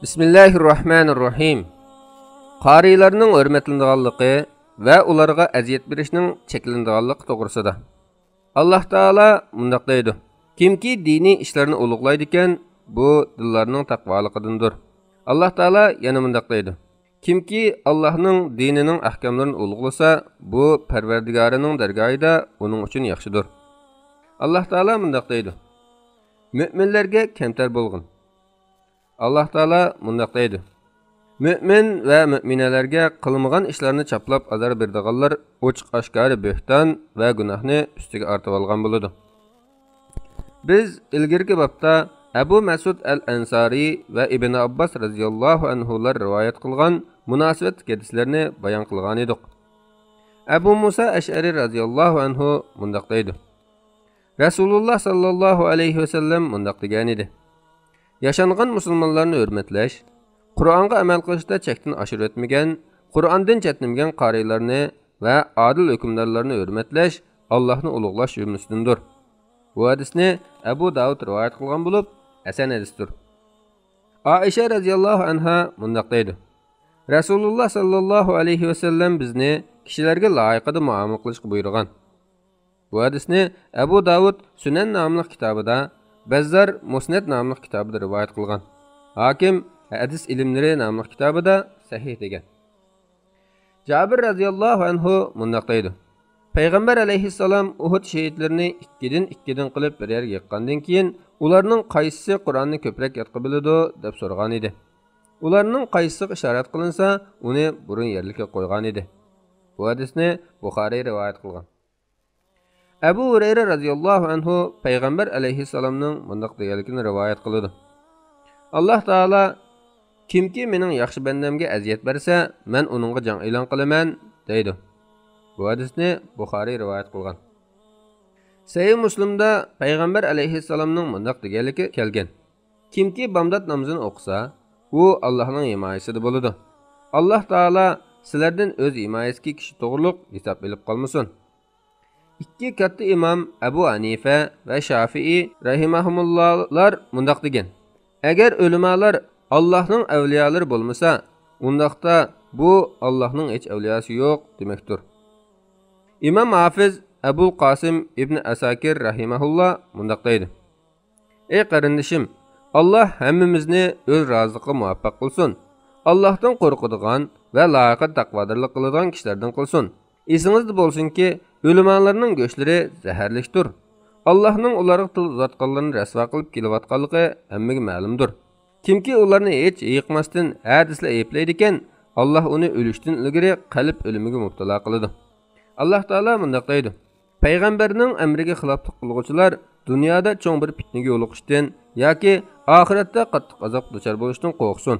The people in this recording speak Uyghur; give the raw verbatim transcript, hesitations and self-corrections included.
بىسمىللاھىررەھمانىررەھىم. قارىيلارنىڭ ھۆرمەتلىنىدىغانلىقى ۋە ئۇلارغا ئەزىيەت بېرىشنىڭ چەكلىنىدىغانلىقى توغرىسىدا. ئاللاھ تائالا مۇنداق دەيدۇ: كىمكى دىنىي ئىشلارنى ئۇلۇغلايدىكەن، بۇ دىللارنىڭ تەقۋالىقىدىندۇر. ئاللاھ تائالا يەنە مۇنداق دەيدۇ: كىمكى ئاللاھنىڭ دىنىنىڭ ئەھكاملىرىنى ئۇلۇغلىسا، بۇ پەرۋەردىگارىنىڭ دەرگاھىدا ئۇنىڭ ئۈچۈن ياخشىدۇر. ئاللاھ تائالا مۇنداق دەيدۇ: مۆمىنلەرگە كەمتەر بولغىن. ئاللاھ تائالا مۇنداق دەيدۇ: مۆمىن ۋە مۆمىنەلەرگە قىلمىغان ئىشلارنى چاپلاپ ئازار بېرىدىغانلار ئوچۇق ئاشكارا بۆھتان ۋە گۇناھنى ئۈستىگە ئارتىۋالغان بولىدۇ. بىز ئىلگىرىكى بابتا ئەبۇ مەسۇد ئەل ئەنسارىي ۋە ئىبن ئابباس رەزىياللاھۇ ئەنھۇلار رىۋايەت قىلغان مۇناسىۋەتلىك ھەدىسلەرنى بايان قىلغانىدۇق. ئەبۇ مۇسا ئەشئەرى رەزىياللاھۇ ئەنھۇ مۇنداق دەيدۇ: رەسۇلۇللاھ ساللاللاھۇ ئەلەيھى ۋەسەللەم مۇنداق دېگەنىدى: ياشانغان مۇسۇلمانلارنى ھۆرمەتلەش، قۇرئانغا ئەمەل قىلىشتا چەكتىن ئاشۇرۇۋەتمىگەن، قۇرئاندىن چەتنىمىگەن قارىيلارنى ۋە ئادىل ھۆكۈمدارلارنى ھۆرمەتلەش ئاللاھنى ئۇلۇغلاش جۈملىسىدىندۇر. بۇ ھەدىسنى ئەبۇ داۋۇد رىۋايەت قىلغان بولۇپ، ھەسەن ھەدىستۇر. ئائىشە رەزىياللاھۇ ئەنھا مۇنداق دەيدۇ: رەسۇلۇللاھ ساللاللاھۇ ئەلەيھى ۋەسەللەم بىزنى كىشىلەرگە لايىقىدا مۇئامىلە قىلىشقا بۇيرۇغان. بۇ ھەدىسنى ئەبۇ داۋۇد سۈنەن ناملىق كىتابىدا، بەززار مۇسنەد ناملىق كىتابىدا رىۋايەت قىلغان. ھاكىم ھەدىس ئىلىملىرى ناملىق كىتابىدا سەھىھ دېگەن. جابىر رەزىياللاھۇ ئەنھۇ مۇنداق دەيدۇ: پەيغەمبەر ئەلەيھىسسالام ئۇھۇد شېھىتلىرىنى ئىككىدىن ئىككىدىن قىلىپ بىر يەرگە يىغقاندىن كېيىن، ئۇلارنىڭ قايسىسى قۇرئاننى كۆپرەك يادقا بىلىدۇ، دەپ سورىغانىدى. ئۇلارنىڭ قايسىسىغا ئىشارەت قىلىنسا، ئۇنى بۇرۇن يەرلىككە قويغانىدى. بۇ ھەدىسنى بۇخارىي رىۋايەت قىلغان. ئەبۇ ھۇرەيرە رەزىياللاھۇ ئەنھۇ پەيغەمبەر ئەلەيھىسسالامنىڭ مۇنداق دېگەنلىكىنى رىۋايەت قىلىدۇ: ئاللاھ تائالا: كىمكى مېنىڭ ياخشى بەندەمگە ئەزىيەت بەرسە، مەن ئۇنىڭغا جەڭ ئېلان قىلىمەن، دەيدۇ. بۇ ھەدىسنى بۇخارىي رىۋايەت قىلغان. سەھىھ مۇسلىمدا پەيغەمبەر ئەلەيھىسسالامنىڭ مۇنداق دېگەنلىكى كەلگەن: كىمكى بامدات نامىزىنى ئوقۇسا، ئۇ ئاللاھنىڭ ھىمايىسىدە بولىدۇ. ئاللاھ تائالا سىلەردىن ئۆز ھىمايىسىدىكى كىشى توغرۇلۇق ھېساب ئېلىپ قالمىسۇن. ئىككى كاتتا ئىمام ئەبۇ ھەنىفە ۋە شافىئى رەھىمەھۇمۇللاھلار مۇنداق دېگەن: ئەگەر ئۆلىمالار ئاللاھنىڭ ئەۋلىيالىرى بولمىسا، ئۇنداقتا بۇ ئاللاھنىڭ ھېچ ئەۋلىياسى يوق دېمەكتۇر. ئىمام ھافىز ئەبۇل قاسىم ئىبن ئەساكىر رەھىمەھۇللا مۇنداق دەيدۇ: ئەي قېرىندىشىم، ئاللاھ ھەممىمىزنى ئۆز رازىلىقىغا مۇۋەپپەق قىلسۇن. ئاللاھتىن قورقىدىغان ۋە لايىقىدا تەقۋادارلىق قىلىدىغان كىشىلەردىن قىلسۇن. ئېسىڭىزدە بولسۇنكى، ئۆلىمالارنىڭ گۆشلىرى زەھەرلىكتۇر. ئاللاھنىڭ ئۇلارغا تىل ئۇزاتقانلىرىنى رەسۋا قىلىپ كېلىۋاتقانلىقى ھەممىگە مەلۇمدۇر. كىمكى ئۇلارنى ھېچ ھېيىقماستىن ھە دېسىلا ئەيىبلەيدىكەن، ئاللاھ ئۇنى ئۆلۈشتىن ئىلگىرى قەلب ئۆلۈمىگە مۇپتىلا قىلىدۇ. ئاللاھ تائالا مۇنداق دەيدۇ: پەيغەمبەرنىڭ ئەمرىگە خىلاپلىق قىلغۇچىلار دۇنيادا چوڭ بىر پىتنىگە يولۇقۇشتىن ياكى ئاخىرەتتە قاتتىق ئازابقا دۇچار بولۇشتىن قورقسۇن.